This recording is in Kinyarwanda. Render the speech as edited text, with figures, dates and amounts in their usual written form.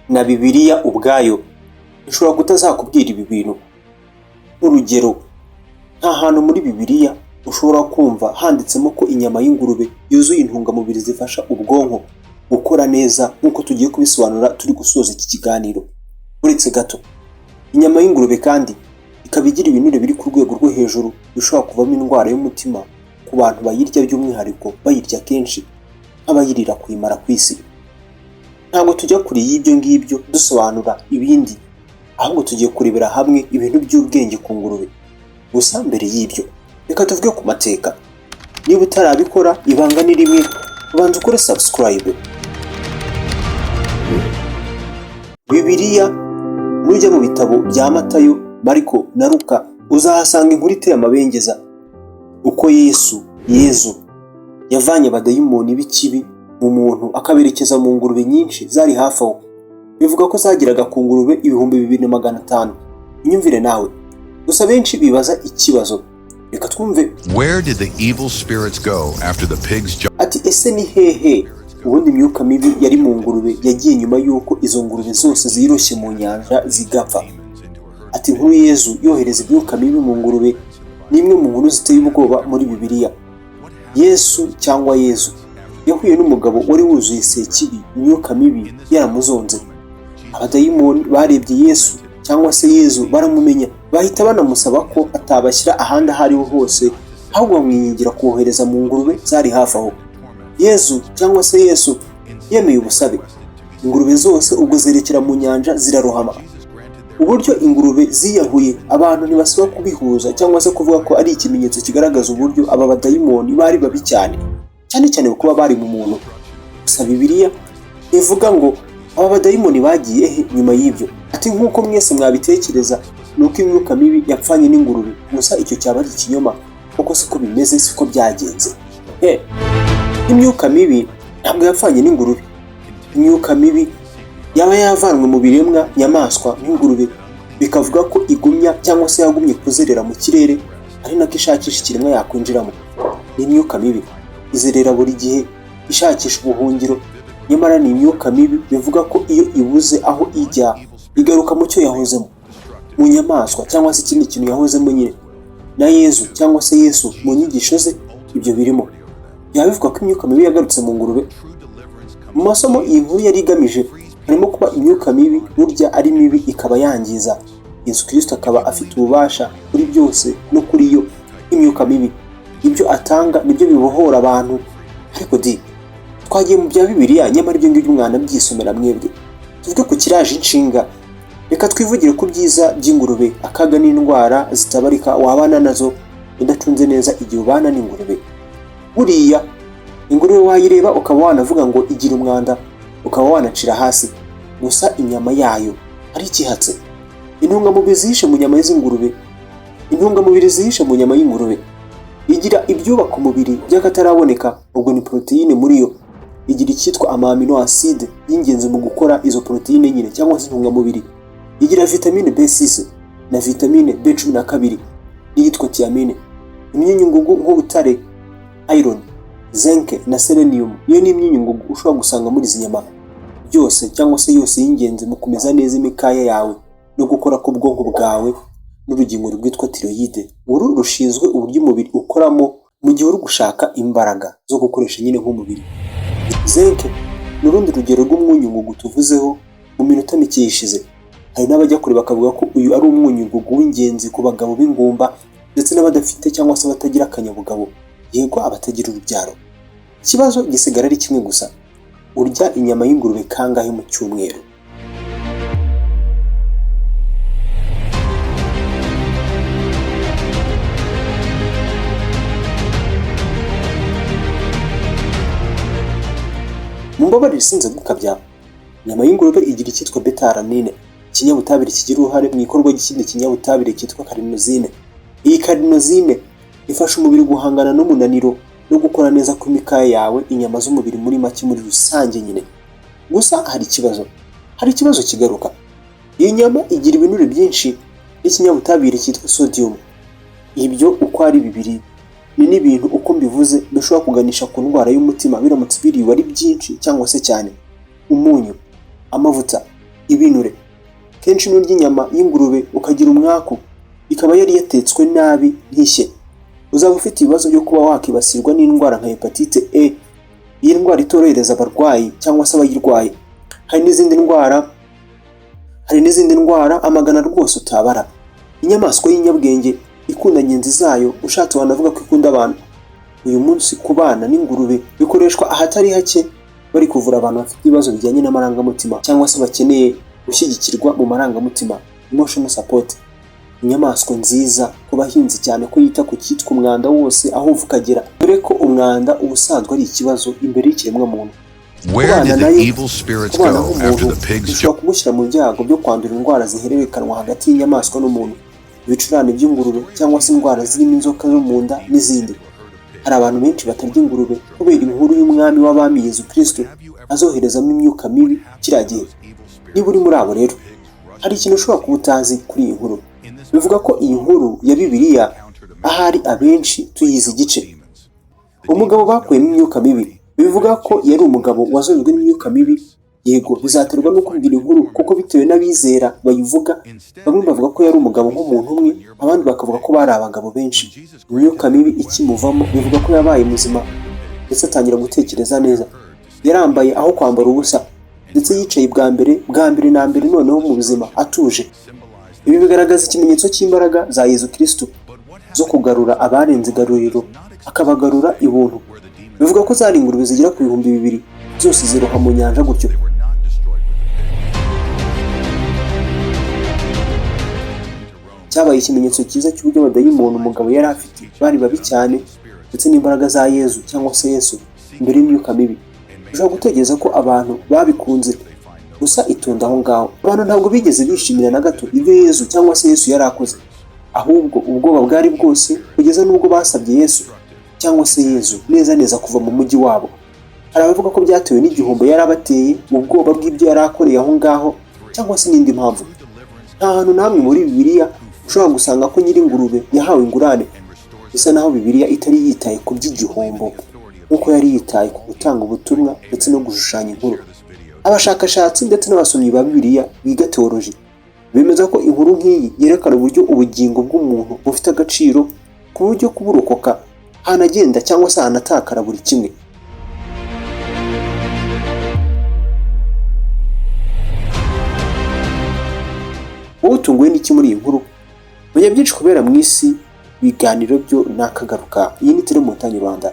Na Bibiliya ubwayo ishobora kutazakubwira ibi bintu. Nk'urugero, nta hantu muri Bibiliya ushobora kumva handitsemo ko inyama y'ingurube yuzuye intungamubiri zifasha ubwonko gukora neza, nk'uko tugiye kubisobanura turi gusoza iki kiganiro. Uretse gato, inyama y'ingurube kandi ikaba igira ibinure biri ku rwego rwo hejuru bishobora kuvamo indwara y'umutima ku bantu bayirya, by'umwihariko bayirya kenshi nk'abayirira kuyimara ku isi. Ntabwo tujya kure y'ibyo ngibyo dusobanura ibindi, ahubwo tugiye kurebera hamwe ibintu by'ubwenge ku ngurube. Gusa mbere y'ibyo, reka tuvuge ku mateka. Niba utarabikora, ibanga ni rimwe: ubanza ukore subscribe. Bibiliya, nujya mu bitabo bya Matayo, Mariko na Luka, uzahasanga inkuru iteye amabengeza, uko Yesu, Yezu, yavanye abadayimoni b'ikibi mu muntu akaberekeza mu ngurube nyinshi zari hafi aho. Bivuga ko zageraga ku ngurube 2500. Inyumvire nawe. Gusa benshi bibaza ikibazo, reka twumve. Where did the evil spirits go after the pigs jumped Ati: "Ese ni hehe ubundi imyuka mibi yari mu ngurube yagiye nyuma y'uko izo ngurube zose ziroshye mu nyanja zigapfa?" Ati: "Inkuru Yezu yohereza imyuka mibi mu ngurube ni imwe mu nkuru ziteye ubwoba muri Bibiliya." Yesu cyangwa Yezu yahuye n'umugabo wari wuzuye sekibi, imyuka mibi yaramuzonze. Abadayimoni barebye Yesu cyangwa se Yezu baramumenya, bahita banamusaba ko atabashyira ahandi aho ariho hose, ahubwo bamwingingira kohereza mu ngurube zari hafi aho. Yezu cyangwa se Yesu yemeye ubusabe, ingurube zose ubwo zerekera mu nyanja zirarohama. Uburyo ingurube ziyahuye, abantu ntibasaba kubihuza cyangwa se kuvuga ko ari ikimenyetso kigaragaza uburyo aba badayimoni bari babi cyane, cyane cyane kuba bari mu muntu. Gusa Bibiliya ivuga ngo aba badayimoni bagiye he nyuma y'ibyo? Ati: "Nk'uko mwese mwabitekereza, ni uko imyuka mibi yapfanye n'ingurube." Gusa icyo cyaba ari ikinyoma, kuko siko bimeze, siko byagenze. He, imyuka mibi ntabwo yapfanye n'ingurube. Imyuka mibi yaba yavanwe mu biremwa nyamaswa nk'ingurube, bikavuga ko igumya cyangwa se yagumye kuzerera mu kirere, ari nako ishakisha ikiremwa yakwinjiramo. Ni imyuka mibi izerera buri gihe ishakisha ubuhungiro. Nyamara ni imyuka mibi, bivuga ko iyo ibuze aho ijya igaruka mu cyo yahozemo, mu nyamaswa cyangwa se ikindi kintu yahozemo nyine. Na Yezu cyangwa se Yesu mu nyigisho ze ibyo birimo. Byaba bivuga ko imyuka mibi yagarutse mu ngurube. Mu masomo iyi nkuru yari igamije harimo kuba imyuka mibi burya ari mibi, ikaba yangiza. Yesu Kirisito akaba afite ububasha kuri byose no kuri yo imyuka mibi. Ibyo atanga nibyo bibohora abantu. Ariko di twagiye mu bya Bibiliya, nyamara ibyo ngibyo umwana byisomera mwebwe. Tuvuge ku kiraje inshinga. Reka twivugire ku byiza by'ingurube, akaga n'indwara zitabarika wabana nazo udacunze neza igihe ubana n'ingurube. Buriya ingurube wayireba ukaba wanavuga ngo igira umwanda, ukaba wanacira hasi. Gusa inyama yayo ari ikihatse intungamubiri zihishe mu nyama z'ingurube. Intungamubiri zihishe mu nyama y'ingurube: igira ibyubaka umubiri by'akataraboneka, ubwo ni poroteyine. Muri yo igira icyitwa ama amino acide y'ingenzi mu gukora izo poroteyine nyine cyangwa se intungamubiri. Igira vitamine B6 na vitamine B12 n'iyitwa thiamine. Imyunyungugu nk'ubutare, iron, zinc na selenium, iyo ni imyunyungugu ushobora gusanga muri izi nyama byose cyangwa se yose y'ingenzi mu kumeza neza imikaya yawe no gukora k'ubwonko bwawe n'urugingo rwitwa thyroïde. Uru rushinzwe uburyo umubiri ukoramo mu gihe uri gushaka imbaraga zo gukoresha nyine nk'umubiri. Zinc ni urundi rugero rw'umwunyungugu tuvuzeho mu minota mike yishize. Hari n'abajya kure bakavuga ko uyu ari umwunyungugu w'ingenzi ku bagabo b'ingumba ndetse n'abadafite cyangwa se abatagira akanyabugabo, yego, abatagira urubyaro. Ikibazo gisigara ari kimwe gusa: urya inyama y'ingurube kangahe mu cyumweru? Mumbabarire sinze gukabya. Inyama y'ingurube igira icyitwa bêta-alanine, ikinyabutabire kigira uruhare mu ikorwa ry'ikindi kinyabutabire cyitwa carnosine. Iyi carnosine ifasha umubiri guhangana n'umunaniro no gukora neza kw'imikaya yawe, inyama z'umubiri muri make, muri rusange nyine. Gusa hari ikibazo kigaruka. Iyi nyama igira ibinure byinshi n'ikinyabutabire cyitwa sodium. Ibyo uko ari bibiri ni n'ibintu, uko mbivuze, bishobora kuganisha ku ndwara y'umutima biramutse biriwe ari byinshi cyangwa se cyane. Umunyu, amavuta. Ibinure. Kenshi nurya inyama y'ingurube ukagira umwaku, ikaba yari yatetswe nabi ntishye, uzaba ufite ibibazo byo kuba wakibasirwa n'indwara nka hepatite E. Iyi ndwara itorohereza abarwayi cyangwa se abayirwaye. Hari n'izindi ndwara amagana rwose utabara. Inyamaswa y'inyabwenge ikunda ngenzi zayo, ushatse wanavuga ko ikunda abantu. Uyu munsi kubana n'ingurube bikoreshwa ahatari hake bari kuvura abantu bafite ibibazo bijyanye n'amarangamutima cyangwa se bakeneye gushyigikirwa mu marangamutima, emotional support. Inyamaswa nziza ku bahinzi, cyane ko yita ku cyitwa umwanda wose aho uva ukagera, dore ko umwanda ubusanzwe ari ikibazo imbere y'ikiremwamuntu. Where Kubana did the nayo, evil spirits kubana go after nk'umuntu the pigs bishobora kugushyira mu byago byo kwandura indwara zihererekanwa hagati y'inyamaswa n'umuntu, ibicurane by'ingurube cyangwa se indwara zirimo inzoka zo mu nda n'izindi. Hari abantu benshi batarya ingurube kubera inkuru y'umwami w'abami Yezu Kristo azoherezamo imyuka mibi kiriya gihe. Niba uri muri abo rero, hari ikintu ushobora kuba utazi kuri iyi nkuru. Bivuga ko iyi nkuru ya Bibiliya ahari abenshi tuyizi igice. Umugabo bakuyemo imyuka mibi, bivuga ko yari umugabo wazonzwe n'imyuka mibi. Yego, bizaterwa no kubwira inkuru, kuko bitewe n'abizera bayivuga, bamwe bavuga ko yari umugabo nk'umuntu umwe, abandi bakavuga ko bari abagabo benshi. Imyuka mibi ikimuvamo, bivuga ko yabaye muzima ndetse atangira gutekereza neza. Yarambaye aho kwambara ubusa, ndetse yicaye bwa mbere na mbere noneho mu buzima atuje. Ibi bigaragaza ikimenyetso cy'imbaraga za Yezu Kristo zo kugarura abarenze igaruriro, akabagarura ibuntu. Bivuga ko zari ingurube zigera ku 2000, zose ziroha mu nyanja gutyo. They were not destroyed with the pigs. Cyabaye ikimenyetso cyiza cy'uburyo abadayimoni umugabo yari afite bari babi cyane, ndetse n'imbaraga za Yezu cyangwa se Yesu imbere y'imyuka mibi. Ushobora gutekereza ko abantu babikunze, gusa itonda aho ngaho. Abantu ntabwo bigeze bishimira na gato ibyo Yezu cyangwa se Yesu yari akoze, ahubwo ubwoba bwari bwose, kugeza n'ubwo basabye Yesu cyangwa se Yezu neza neza kuva mu mujyi wabo. Hari abavuga ko byatewe n'igihombo yari abateye, ubwoba bw'ibyo yari akoreye aho ngaho, cyangwa se n'indi mpamvu. Nta hantu namwe muri Bibiliya ushobora gusanga ko nyir'ingurube yahawe ingurane. Bisa naho Bibiliya itari yitaye ku by'igihombo nk'uko yari yitaye ku gutanga ubutumwa ndetse no gushushanya inkuru. Abashakashatsi ndetse n'abasomyi ba Bibiliya biga teoloji bemeza ko inkuru nk'iyi yerekana uburyo ubugingo bw'umuntu bufite agaciro, ku buryo kuburokoka hanagenda cyangwa se hanatakara buri kimwe. Wowe utunguwe n'iki muri iyi nkuru? Menya byinshi kubera mu isi, ibiganiro byo nakagaruka. Iyi ni Telemontagne Rwanda.